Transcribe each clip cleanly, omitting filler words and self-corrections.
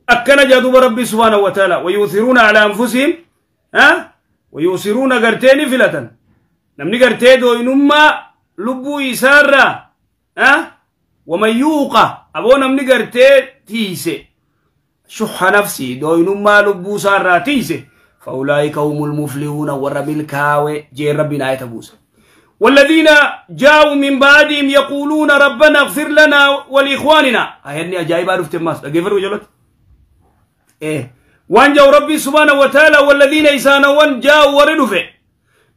Akkana jaa duuba Rabbi subhaanahu wa ta'ala, wayuuthiruuna alaa anfusihim, ha, wayuusiruuna gartee ni filatan. Namni gartee dooyinummaa lubbuu isaarraa, ha, waman yuuqa, aboo namni gartee tiise shuhha nafsii, dooyinummaa lubbuu isaarraa tiise, faulaa'ika humul muflihuuna, warra milkaawe jeen Rabbiin aayata buusa. والذين جاءوا من بعدهم يقولون ربنا اغفر لنا ولإخواننا. أهني أجايب عرفت الناس أجيب رجلت إيه وان جاءوا ربي سبحانه وتعالى والذين إسانوا جاءوا وردوا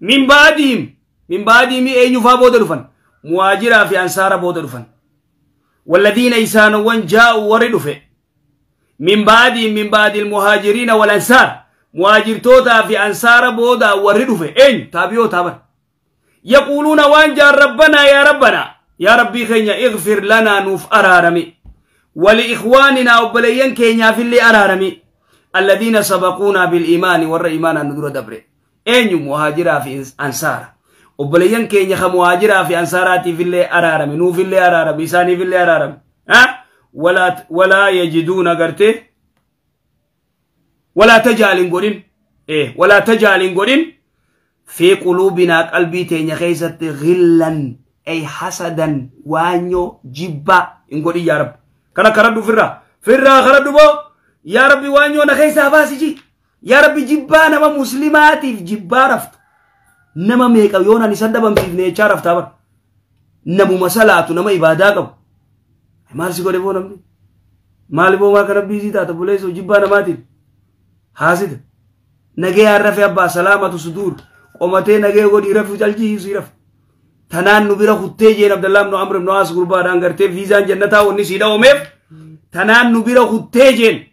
من بعدهم، من بعدهم أي يفا بودرفن مهاجرة في أنصار بودرفن. والذين إسانوا جاءوا وردوا من بعدهم، من بعد المهاجرين والأنصار، مهاجر توتا في أنصار بودا وردوا إن تابيو تابر يقولون وان جاء ربنا يا ربنا يا ربي خينا اغفر لنا نوف أرارمي ولإخواننا وبليين كينيا في اللي أرارمي الذين سبقونا بالإيمان ور إيمانا ندور دبر أين مهاجرة في أنصار وبليين كينيا خمهاجرة في أنصاراتي في اللي أرارمي نوف اللي أرارمي إساني في اللي أرارمي، ها، ولا يجدون قرته ولا تجعل قرين إيه ولا تجعل قرين في قلوبنا قلبي تينيا خيست غلا أي حسدا وانيو جبا نقول يا رب كنا كردو فرا فرا خردو بو يا ربي وانيو نخيسا باسي يا ربي جبا نما مسلماتي جبا رفت نما ميكا يونا نسان دبم في نيتشا رفت أبر نمو مسالاتو نما إبادا قب مال سيقولي بو نمني مالي بو ما كان بيزي تاتا بوليسو جبا نماتي حاسد نجي عرف أبا سلامة صدور ومتى نجي يقول يرفع جلجي يصيرف تنان نبيرا خطي جين عبد الله بن عمرو بن عاص قربان أنغرتي فيزان جنتا ونسيدا ومف تنان نبيرا خطي جين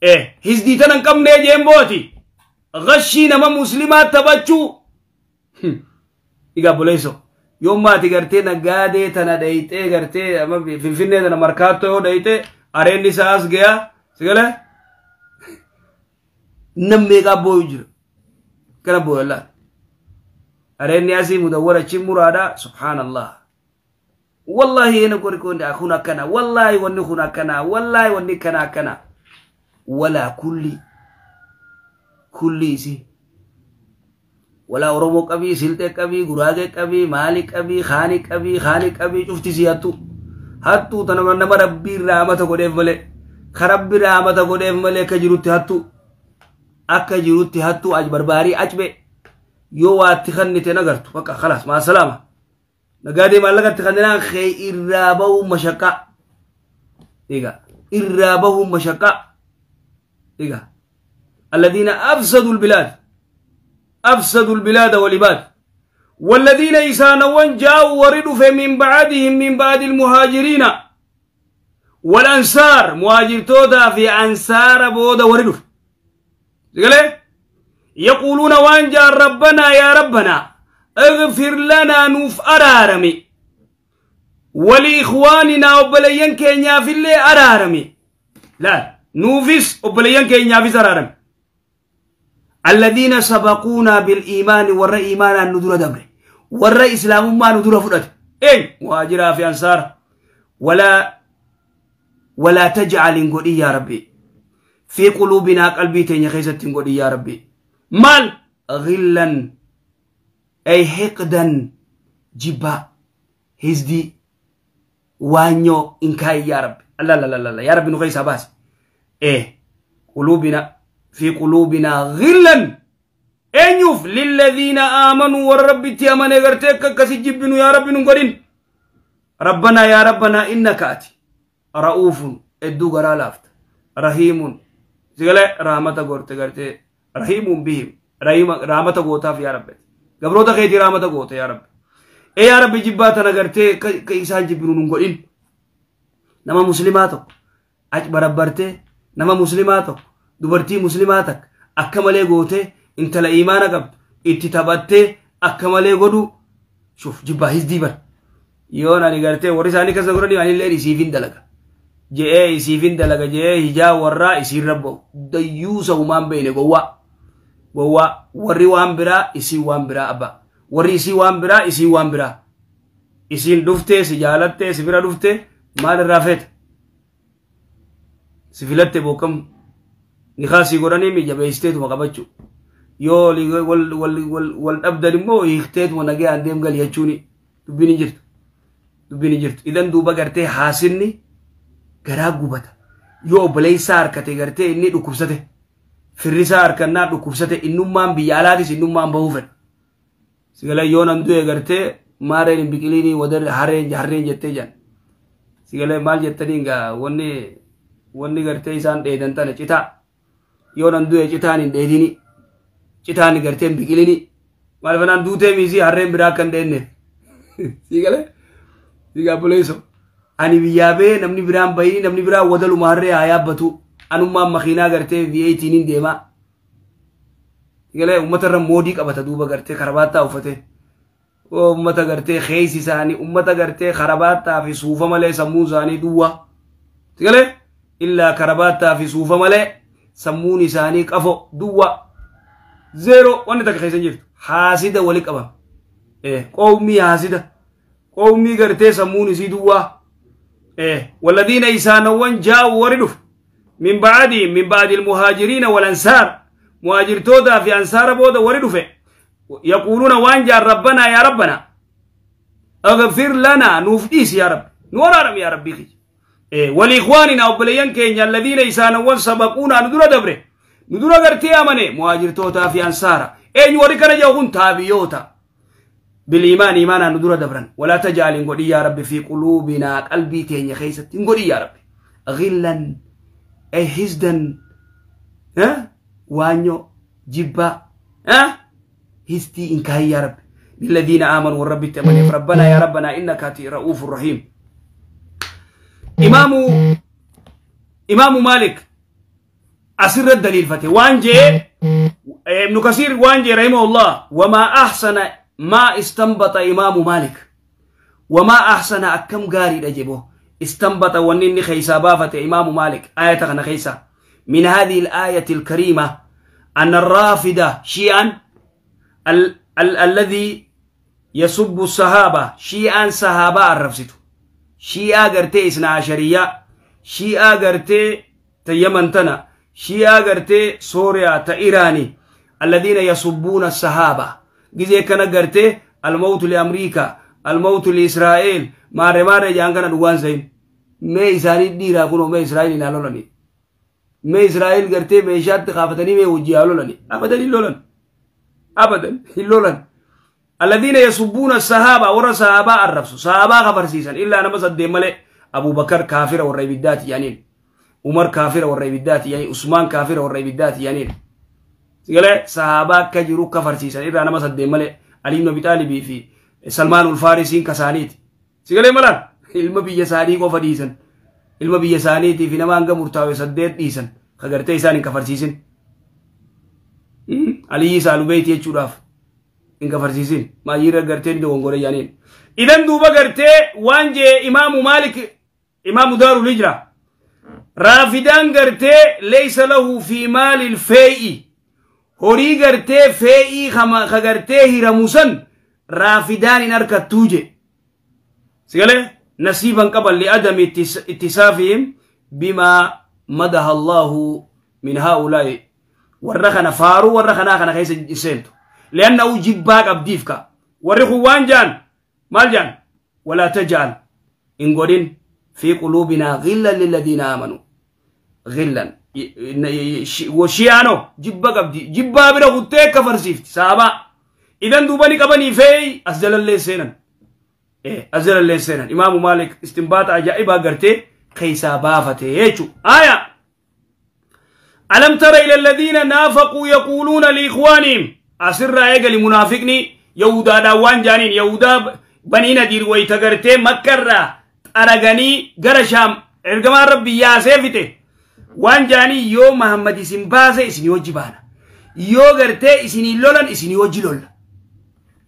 إيه هزدي تنان كم نجين بوتي غشي نما مسلمات تبچو إيجا بوليسو يوم ما تقرتي نجادي تنا دايتي قرتي أما في الفنة تنا مركاتو دايتي أريني ساس گیا سگله نمّي کا بوجر كنا بولا أريني أسي مدورة شمرادا سبحان الله والله إنه كوريكون أخونا كنا والله ونخونا كنا والله ونكنا كنا ولا كل كل سي ولا أورومو كبي سلطة كبي غراجة كبي مالك كبي خاني كبي خاني كبي شفتي سياتو هاتو تنمر نمر ربي رحمة قديف ملك خرب رحمة قديف ملك كجروت هاتو akka jirutti hattuu aj barbaarii ajbe yoo waa itti kannite nagartu bakka khalaas maa salaama nagaadee maallaqa itti kanninaan kee irraa bahuu mashaqaa egaa irraa bahuu mashaqaa egaa الذين أفسدوا البلاد أفسدوا البلاد والعباد والذين إسانوا جاءوا وردوا من بعدهم من بعد المهاجرين والأنصار مهاجر تودا في أنصار بودا وردوا يقولون وان جاء ربنا يا ربنا اغفر لنا نوف أرارمي ولإخواننا وبليين كينيا في اللي أرارمي لا نوفس وبليين كينيا في أرارمي الذين سبقونا بالإيمان ور إيمان الندور دبر ور إسلام ما ندور فرد إيه مهاجرة في أنصار ولا تجعل نقول يا ربي في قلوبنا قلبي تنيا خيزة نقول يا ربي مال غلا أي حقدا جبا هزدي وانيو إنكاي يا ربي لا لا لا لا يا ربي نخيس باس إيه قلوبنا في قلوبنا غلا أنيف للذين آمنوا والرب تيامن غرتك كسجبنو يا ربي نقولين ربنا يا ربنا إنك أتي رؤوف ادو غرالافت رحيم سيغلا رحمة غورت غرتي رحيم بهم رحيم رحمة غوتا يا رب غبروتا خيتي رحمة غوتا يا رب اي يا رب جباتنا غرتي كيسان جبنو نقولين نما مسلماتو اج بربرتي نما مسلماتو dubartii muslimaa takka akka malee gootee intala iimaana qabdu itti taphattee akka malee godhu shuf jibbaa hizdii bar yoon ani gartee warri isaanii keessa godhanii anillee isiifin dalaga je'ee isiifin dalaga je'ee hijaa warraa isiin rabba'u dayyuusa humaan beeyne gowwaa gowwaa warri waan biraa isiin waan biraa abbaa warri isii waan biraa isiin waan biraa isiin dhuftee si jaalattee si bira dhuftee maal irraa feeta Si filatte bookam nikaasii godhanii mi jabeessiteetuma qabachuu. Yoo wal dhabdan immoo hiikteetuma nagayaan deem gali jechuuni dubbiin hin jirtu. Dubbiin hin jirtu. Idan duuba gartee haasinni garaa gubata. Yoo obboleessaa harkate gartee inni dhukkubsate. Firrisaa harkannaa dhukkubsate innummaan biyya alaatis innummaan bahuu fedha. Sigala yoo nan du'e gartee maareen hin biqiliinii wadarri harreen harreen jettee jedhan. Sigala maal jettaniin gaa wanni gartee isaan dheedan tana citaa. Yoo nan du'e citaan hin dheedini. Citaan gartee hin biqilini. Maal fanaan duutee miisii harreen biraa akka hin dheedneef. Sigala sigaa obboleessoo. Ani biyyaa bee namni biraan bahini namni biraan wadaluma harree haa yaabbatu. Anummaan makiinaa gartee V8 hin deemaa. Sigala uummata irra moodii qabata duuba gartee karabaattaa uffatee. Uummata gartee keessa isaanii uummata gartee karabaattaa fi suufa malee sammuun isaanii duwwaa. Sigala illaa karabaattaa fi suufa malee sammuun isaanii qafo duwwaa. Zeero wanni takka keessa hin jirtu. Haasida wali qaban. Qoommii haasida. Qoommii gartee sammuun isii duwwaa. والذين إسانوان جاءوا وردوا من بعد من بعد المهاجرين والأنصار مهاجر تودا في أنصار بودا وردوا يقولون وان جاء ربنا يا ربنا اغفر لنا نفديس يا رب نورارم يا ربي ولإخواننا وبليان كينيا الذين إسانوان سبقونا ندور دبره ندور غرتي أمني مهاجر تودا في أنصار أي وركنا جاون تابيوتا بالإيمان إيمانا ندور دبرا ولا تجعل إن يا ربي في قلوبنا قلبي تين خيست إن يا ربي غلا أي حسدا ها وانيو جبا ها هستي إن كاي يا ربي للذين آمنوا والرب تمني ربنا يا ربنا إنك رؤوف رحيم. إمام مالك أسر الدليل فتي وانجي ابن كثير وانجي رحمه الله وما أحسن ما استنبط إمام مالك وما أحسن أكم قاري رجبه استنبط ونني خيسا بافة إمام مالك آية خيسا من هذه الآية الكريمة أن الرافدة شيئا الذي يسب الصحابة شيئا صحابة الرفسته شيئا قرتي إثنى عشرية شيئا قرتي تيمنتنا شيئا قرتي سوريا تإيراني الذين يسبون الصحابة جزء كان قرتي الموت لأمريكا الموت لإسرائيل ماري ماري جان كان دوان زين ما إسرائيل ديرا كونو ما إسرائيل نالولني ما إسرائيل قرتي ميشات خافتني ما وجيالولني أبدا لولن أبدا لولن الذين يسبون الصحابة ورا صحابة الرفس صحابة خبرسيسا إلا أنا بس ملء أبو بكر كافر والريبدات يعني عمر كافر والريبدات يعني عثمان كافر والريبدات يعني قال صحابة كجرو كفرسيسا إلا أنا بس ملء علي بن أبي طالب في سلمان الفارسي كسانيت سيقول ملان ilma biyya isaanii qofa dhiisan ilma biyya isaaniitii fi nama hanga murtaa'e 8 dhiisan kagartee isaan hin kafarsiisin Aliyyi Saalubeetii jechuudhaaf hin kafarsiisin maayyiirra gartee ni dogongore jaaniin idan duuba gartee waan jee Imaamu Maalik Imaamu Daarul Hijra raafidaan gartee leeysa lahu fi maalil fee'i horii gartee fee'ii kagartee hiramusan raafidaan hin harkattuu je سيقول نصيبا قبل لعدم اتسافهم بما مدح الله من هؤلاء ورخنا فارو ورخنا خنا خيس سنتو لأنه جباك أبديفك ورخو وانجان مالجان ولا تجعل إن قولين في قلوبنا غلا للذين آمنوا غلا وشيانو جباك أبدي جبا بنا غتيك فرسيفت سابا إذن دوباني قبني في أسجل الله سينا أزل الله سنة إمام مالك استنباط عجائب قرتي خيسا بافته يجو آية ألم تر إلى الذين نافقوا يقولون لإخوانهم أسر رأيك لمنافقني يهودا داوان جانين يهودا بني نذير ويتقرتي مكرة أرغني غرشام إرغمان ربي يا سيفته وان جاني يو محمد سنباسة إسني وجبانا يو قرتي إسني لولن إسني وجلول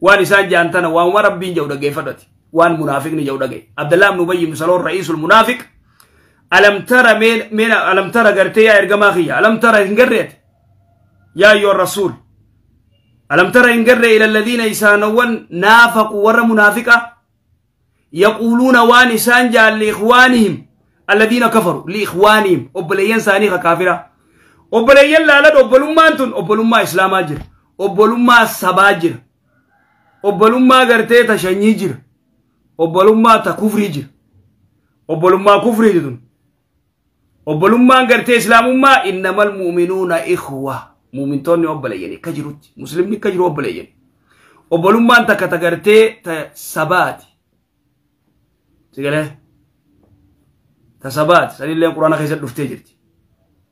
وان إسان جانتنا وان ربي جودا قيفدتي وان منافق نجوا دقي عبد الله بن أبي بن سلول رئيس المنافق ألم ترى من ألم ترى قرتي يا إرجماخية ألم ترى إن يا أيها الرسول ألم ترى إن إلى الذين يسانون نافقوا ور منافقة يقولون وان إسان جال لإخوانهم Alladhiina kafaru liikhwaaniim obboleeyyan isaanii ka kaafira. Obboleeyyan laaladhu obbolummaan tun obbolummaa islaamaa jira. Obbolummaa sabaa jira. Obbolummaa gartee ta shanyii jira. Obbolummaa ta kufrii jira. Obbolummaa kufrii tun. Obbolummaan gartee islaamummaa innamal mu'minuuna ikhwa. Mu'mintoonni obboleeyyan akka jirutti. Muslimni akka jiru obboleeyyan. Obbolummaan takka ta gartee ta sabaati. Sigalee? Ta sabaati. Sanillee quraana keessatti dhuftee jirti.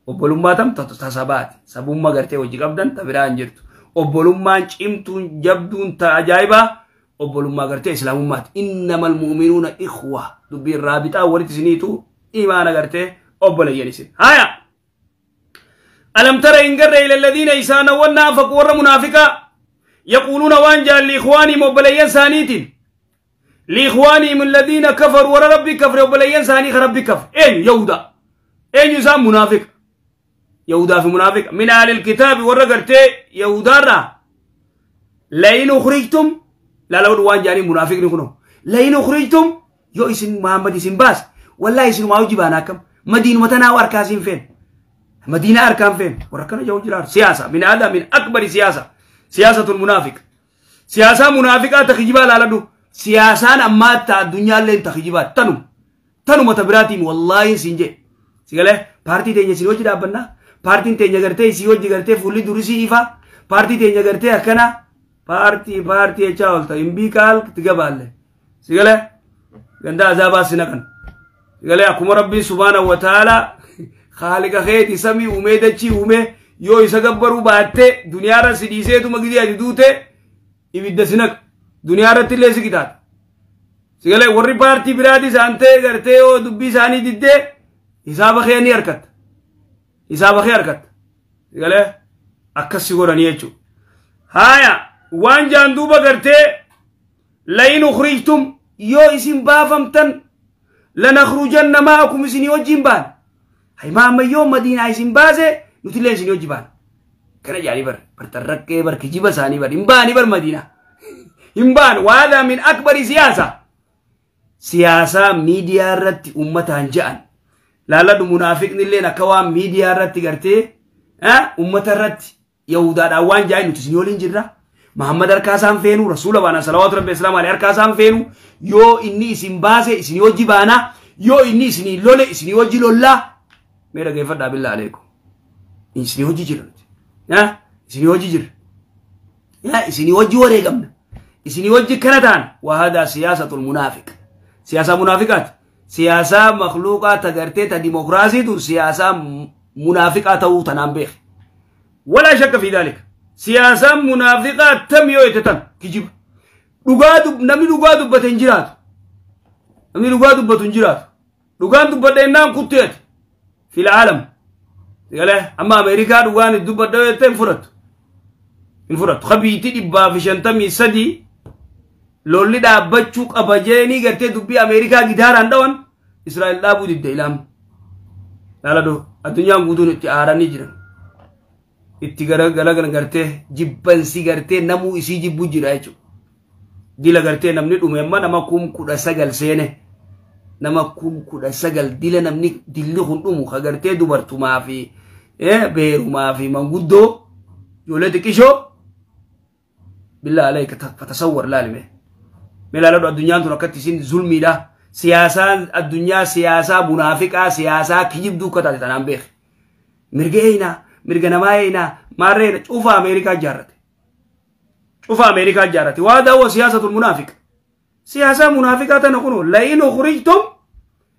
Obbolummaa tam ta sabaati. Sabummaa gartee hojii qabdan ta biraa hin jirtu. Obbolummaan cimtuun jabduun ta ajaa'ibaa obbolummaa gartee islaamummaati. Innamal mu'minuuna ikhwa. Dubbiin raabixaa walitti isiniitu imaana gartee obboleeyyan isin. Haya! Alam tara hin garre ila alladhiina isaanawwan naafaqu warra munaafiqaa yaquuluuna waan jaan liikhwaaniim obboleeyyan isaaniitiin liikhwaaniim alladhiina kafaru warra rabbii kafre obboleeyyan isaanii ka rabbii kafre eenyu yahudaa eenyu isaan munaafiqa yahudaa fi munaafiqa min ahlil kitaabi warra gartee yahudaarraa lain ukhrijtum laalawudhu waan jaanii munaafiqni kunoo lain ukhrijtum yoo isin Muhammad isin baase wallaahi isinumaa hojii baana akkam madiinuma tanaa harkaa isin feen madiina harkaan feen warra akkana jahu jiraar siyaasa min aadaa min akbari siyaasa siyaasatul munaafiq siyaasaa munaafiqaa ta kijibaa laaladhu siyaasaan ammaa ta addunyaalleen ta kijibaa tanuma tanuma ta biraatiin wallaahi isin jee sigalee paartii teenya isin hojii dhaabbannaa paartiin teenya gartee isii hojii gartee fuulli durisii ifaa paartii teenya gartee akkana paartii paartii jechaa oolta hin biikaal itti gabaalle sigalee ganda azaabaa si naqan sigalee akkuma rabbiin subhaanahu wa ta'aalaa haaliqa keeti samii uumee dachii uumee yoo isa gabbaruu baattee duniyaarra si dhiiseetuma gidee ati duute ibidda si naqa duniyaarratti illee si qixaata sigalee warri paartii biraati isaan ta'e gartee yoo dubbii isaanii diddee hisaaba kee ni harkatta hisaaba kee harkatta sigalee akkas si godhanii jechuudha haaya waan jaan duuba gartee lain ukhrijtum yoo isin baafamtan lanakhrujanna ma'akum isinii wajjin baan haymaa amma yoo madiinaa isin baase nuti illee isinii wajji baana kana jaanii bar bartarraqqee bar kijiba isaanii bar hin baanii bar madiinaa hin baan waadhaa min akbari siyaasa siyaasaa miidiyaa irratti ummataan ja'an laaladhu munaafiqni illeen akka waan miidiyaa irratti gartee ummata irratti yahudaadhaan waan ja'an nuti isinii waliin jirra Muhammad harkaa isaan feenu rasuula baana salawaatu rabbi islaam alayhi harkaa isaan feenu yoo inni isin baase isinii wajji baana yoo inni isinii lole isinii wajji lollaa mee dhageeffadhaa billaa aleekum isinii wajji jira nuti isinii wajji jira isinii wajji wareegamna isinii wajji kana ta'an wahadaa siyaasatul munaafiq siyaasaa munaafiqaati siyaasaa makluuqaa ta gartee ta dimokiraasiitu siyaasaa munaafiqaa ta'uu tanaan beeke walaa shakka fi daalika siyaasaan munaafiqaa tam yoo jette tan kijiba dhugaa namni dhugaa dubbate hin jiraatu namni dhugaa dubbatu hin jiraatu dhugaan dubbadhe ennaan kutteeti fil aalam galee amma Ameerikaa dhugaan dubbadhe yoo jette hin fudhattu hin fudhattu kabiitii 153 lolli dhaabbachuu qaba jeenii gartee dubbii Ameerikaa gidaaraan dhawan Israa'el dhaabuu didde ilaam laaladhu addunyaan guutuun itti aaranii jiran itti garagalan gartee jibbansi gartee namuu isii jibbu jira jechuudha. Dila gartee namni dhume amma nama 19,000 seene nama 19,000 dila namni dilli kun dhumu ka gartee dubartumaa fi beerumaa fi manguddoo ijoollee xiqqishoo billaa alayka fatasawwar laalime. Mee laaladhu addunyaan tun akkatti isin zulmiidha. Siyaasaan addunyaa siyaasaa munaafiqaa siyaasaa kijibduu akka taate tanaan beeke. Mirga eenaa mirga namaa eenaa maarree cufa Ameerikaa ijaarrate. Cufa Ameerikaa ijaarrate. Waa daawwa siyaasatul munaafiqa. Siyaasaa munaafiqaa tana kunoo lain ukhrijtum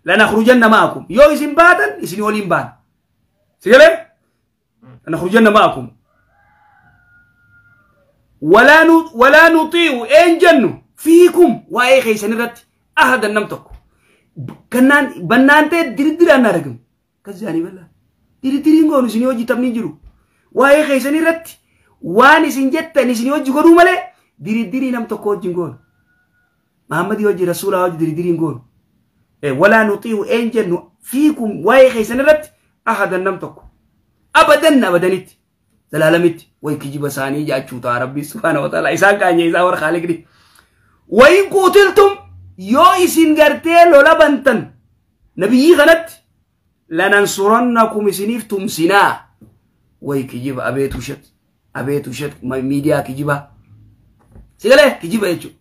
lanakhrujanna ma'akum. Yoo isin baatan isin waliin baana. Sigalee? Lanakhrujanna ma'akum. Walaa nutii'u een jennu fiikum waa'ee keessan irratti ahadan nam tokko. Kannaan bannaan ta'e diridiraan na argamu. Akkas jaanii bal'aa. Diridiriin goonu isinii hojii taphni jiru. Waa'ee keessan irratti waan isin jettan isinii hojii godhuu malee diridirii nam tokko wajjin goonu. Muhammadii hojii rasuulaa hojii diridiriin goonu. Walaa nutii'u een jennu fiikum waa'ee keessan irratti ahadan nam tokko. Abadan abadanitti. Zalaalamitti way kijiba isaanii jaachuu ta'a Rabbi subhaanahu wa ta'ala isaan qaanyee isaa warra khaliqni. Wayin quutiltum yoo isin gartee lola bantan Nabiyyii kanatti lanansurannakum isiniif tumsinaa. Way kijiba abeetu shat abeetu shat miidiyaa kijiba. Sigalee kijiba jechuudha.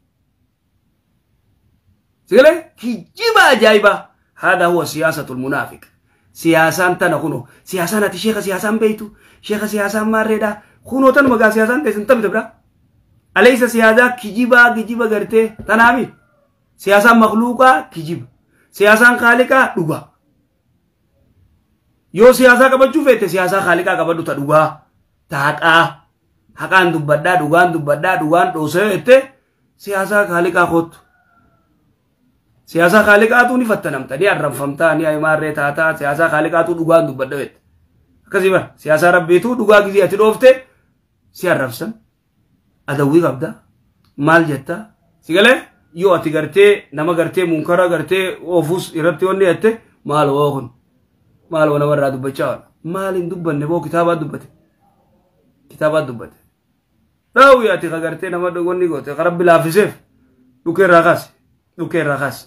Sigalee kijiba ajaa'ibaa. Hada huwa siyaasatul munaafiq. Siyaasaan tana kunoo siyaasaan ati sheeka siyaasaan beeytu sheeka siyaasaan maarreedha kunoo tanuma gaa siyaasaan teessin tamte bira. Alaysa siyaasaa kijibaa kijiba gartee tanaami. Siyaasaan makluuqaa kijiba. Siyaasaan khaaliqaa dhugaa. Yoo siyaasaa qabachuu feete siyaasaa khaaliqaa qabadhu ta dhugaa ta haqaa haqaan dubbadhaa dhugaan dubbadhaa dhugaan dhoosee jette siyaasaa khaaliqaa kottu. Siyaasaa khaaliqaatu ni fattanamta ni arranfamtaa ni maarree taataa siyaasaa khaaliqaatu dhugaan dubbadha jette. Akkasii bara siyaasaa rabbiitu dhugaa gizee ati dhoofte si arrabsan adawwii qabda maal jetta si galee yoo ati gartee nama gartee munkara gartee oofus irratti wanni jette maal woo kun maal namarraa dubbachaa oola maal hin dubbanne boo kitaabaa dubbate kitaabaa dubbate dhaawwi ati ka gartee nama wanni goote ka rabbi laaffiseef dhukkee irraa kaase dhukkee irraa kaase.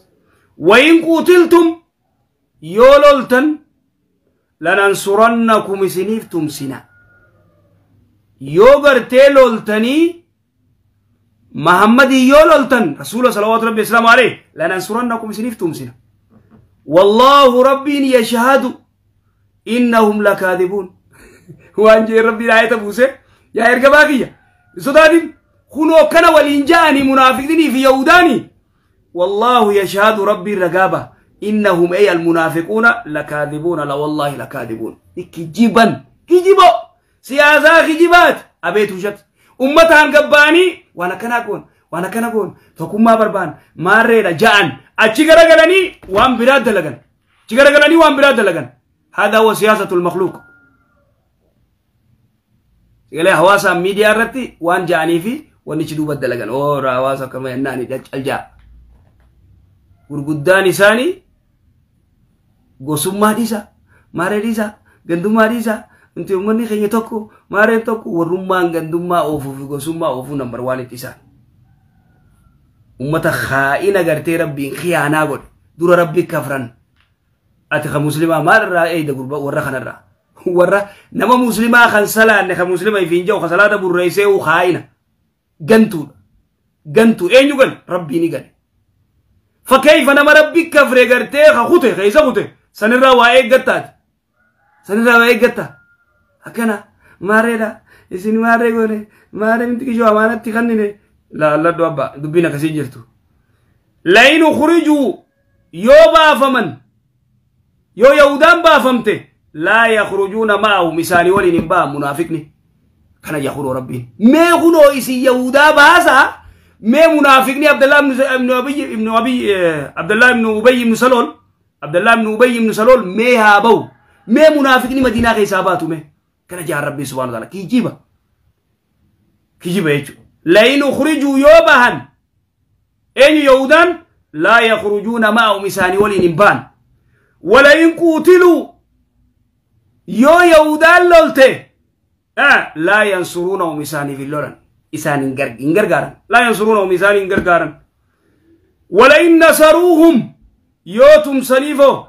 Wayin quutiltum yoo loltan lanansurannakum isiniif tumsina. Yoo gartee loltanii Muhammadii yoo loltan rasuula salawaatu rabbi islaamu alayhi lanansurannakum isiniif tumsina. Wallaahu rabbiin yashhadu innahum lakaadibuun. Waan jee rabbiin aayata buuse yaa ergamaa kiyya hin sodaatin kunoo kana waliin ja'anii munaafiqinii fi yahudaanii. والله يشهد ربي الرقابة إنهم أي المنافقون لكاذبون لا والله لكاذبون. كجيبا كجيبو سياسة كجيبات أبيت وشت أمتها قباني وأنا كان أكون وأنا كان أكون تكون ما بربان ما ريدا جان أتشكر قلني وأن براد لغن تشكر قلني وأن براد لغن. هذا هو سياسة المخلوق. قال هواسا ميديا رتي وأن جاني في ونشدو بدلغن أو هواسا كما يناني الجا gurguddaan isaanii gosummaa dhiisa, maaree dhiisa, gandummaa dhiisa, inti uummanni keenya tokko, maareen tokko warrummaan gandummaa oofuu fi gosummaa oofuu nambar waan itti isaan. Uummata haa'ina gartee rabbiin khiyaanaa godhe dura rabbi kafran. Ati ka muslimaa maal irraa eeyda gurba warra kanarraa. Warra nama muslimaa kan salaanne ka muslima ifiin jedhu ka salaata burreessee haa'ina gantuudha. Gantuu eenyu gale rabbii ni gale. فكيف نما ربك كفر غرتي خخوته خيسا خوته سنرا واي غتات سنرا واي غتا هكنا ماريدا اسين ماري غونه ماري انت كيشو امانتي خنني لا لا دوبا دبينا كسي جرتو لين خرجوا يوبا فمن يو يهودان با فمته لا يخرجون معه مثالي ولين با منافقني كان يخرج ربي ما خنو اسي يهودا باسا ما منافقني عبد الله بن ابي ابن ابي عبد الله بن ابي بن سلول عبد الله بن ابي بن سلول ما هابو ما منافقني مدينه حساباته ما كان جاء ربي سبحانه وتعالى كيجيبا كيجيبا يجو لئن اخرجوا يوبهن ان يهودان لا يخرجون معهم مثاني ولين ولئن قتلوا يو يهودان لولته لا ينصرونهم مثاني في اللولن إسان إنجرجارن لا ينصرونهم إسان إنجرجارن ولئن نصروهم يوتم سليفو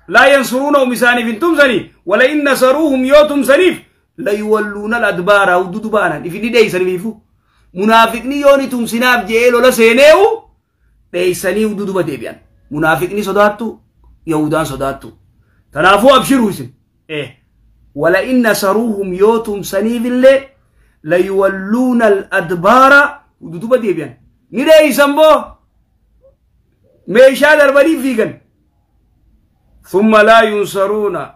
لا ينصرونهم إسان فينتم سني ولئن نصروهم يوتم سليف لا يولون الأدبار أو ددبانا إفني ديسني فيفو منافقني يوني تمسناف جيلو لا سينيو ديسني وددبا ديبيان منافقني صداتو يهودان صداتو تنافو أبشروا سن إيه ولئن نصروهم يوتم سنيف اللي ليولون الأدبار ودوبا ديبيان ندي سمبو ميشا دربني فيكن ثم لا ينصرون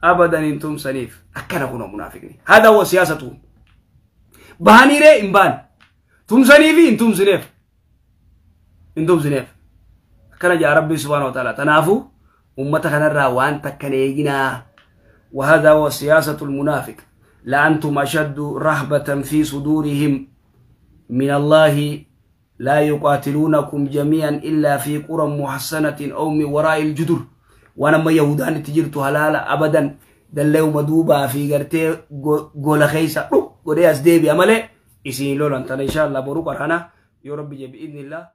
أبدا انتم سنيف أكنا كنا منافقين. هذا هو سياستهم بهاني ري إمبان تم سنيفي انتم سنيف انتم سنيف أكنا جاء ربي سبحانه وتعالى تنافو أمتك نرى وأنت كنيجنا. وهذا هو سياسة المنافق. لأنتم أشد رهبة في صدورهم من الله لا يقاتلونكم جميعا إلا في قرى محصنة أو من وراء الجدر. وأنا ما يهودان تجرت هلالا أبدا دلوا مدوبة في قرتي قول خيسة قولي أسديبي أمالي إسين لولا أنت إن شاء الله بروك أرهنا يا ربي بإذن الله.